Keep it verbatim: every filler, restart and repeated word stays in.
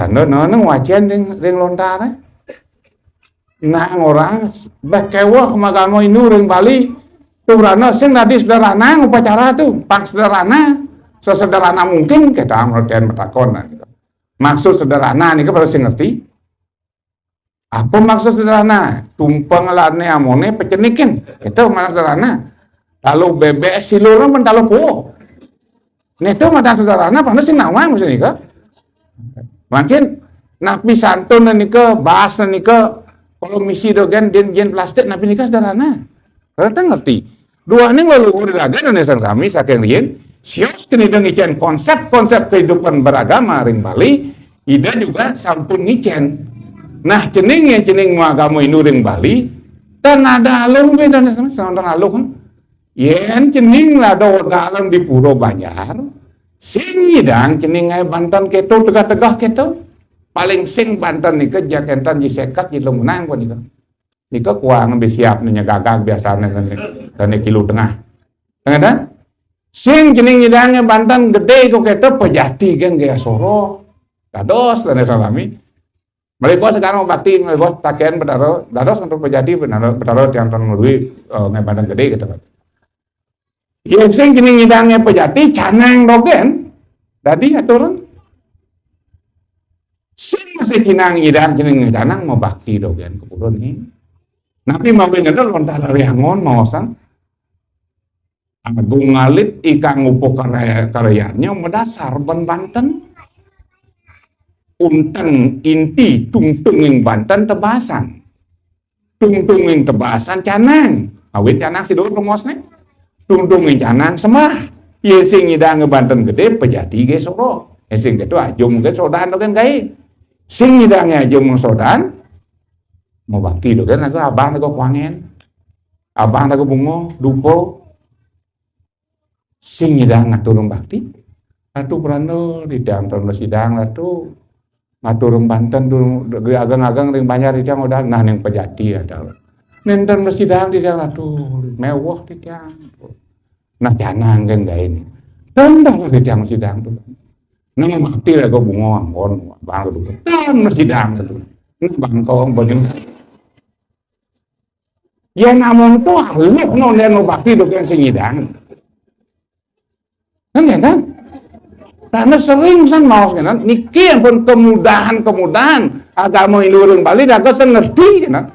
Tanda nang wacén ring, ring lontaré. Nah, orang bekéweh magama Hindu ring Bali. Tuh brana sing dadi sederhana upacara tuh, pang sederhana, sesederhana mungkin kita menurut yang bertakon. Nah, gitu. Maksud sederhana nih, kalau sing ngerti, apa maksud sederhana? Tumpeng lané amoné pecenikin. Itu mana sederhana. Lalu bebek silurnya pun talu puo. Nah, itu mata sederhana, apa sing nawang maksudnya, Kak? Mungkin napi santun nika, baas nika, kalau misi dogén din jén plastik, napi nika sederhana. Karena ngerti. Duaning leluhur iraga dané sareng sami saking riin, sios kén Ida ngicén konsep-konsep kehidupan beragama ring Bali, Ida juga sampun ngicén. Nah, cening ya, cening magama Hindu ring Bali, tan ada alung bé dané sareng sami, tan alung. Yén cening lada dalem di pura banjar, sing nyidang cening ngaé banten kéto, tegah-tegah kéto. Paling sing banten nika ja kénten ji seket, ji telung benang nika. Nika kuang bé siap nih, gagag biasané kéné, kéné kilo tengah. Tengah dah? Sing cening nyidang ngaé banten gedé ko kéto, pejati gén gaya soroh. Dados, dané salami. Meli bos sekarang bakti, meli bos taken Betara, dados untuk pejati, Betara, Betara tiang tan ngelui, eh, ngaé banten gedé gitu kan. Yén sing cening nyidang ngaé pejati, canang dogén. Dadi aturan. Sing masih cening nyidang, cening canang, mabakti dogén ka pura nih. Napi mawinan lontar Rariangon maosang, Agung alit ikang upa karya-, karyannya madasar ban banten. Unteng inti tungtunging banten tebasan. Tungtunging tebasan canang. Awit canang sida rumusné. Tungtunging canang sembah. Yén sing nyidang banten gedé, pejati gé soroh. Yén sing kéto ajum gén sodan dogén gaé. Sing nyidang ajum sodan, mabakti dogén, abang daga kuangan. Abang daga bunga, dupa. Sing nyidang ngaturang bakti. Ratu Pranda, titiang tan sidang, Ratu. Ngaturang banten tu, ageng-ageng ring banjar titiang udah, nah, ning pejati ada. Nénten masidang titiang, Ratu, méweh titiang. Nah, canang gén gaé nih. Tan dah titiang sidang tu. Nah, mabakti daga bunga, ampun, abang tu. Tan masidang tu. Nah, bangkong, bajeng. Yén amun to aluh, no, yén mabakti dogén sing nyidang. Kan ya kan? Karena sering san maos kan, niki ampun kemudahan-kemudahan agama Hindu ring Bali, daga sing ngerti kan.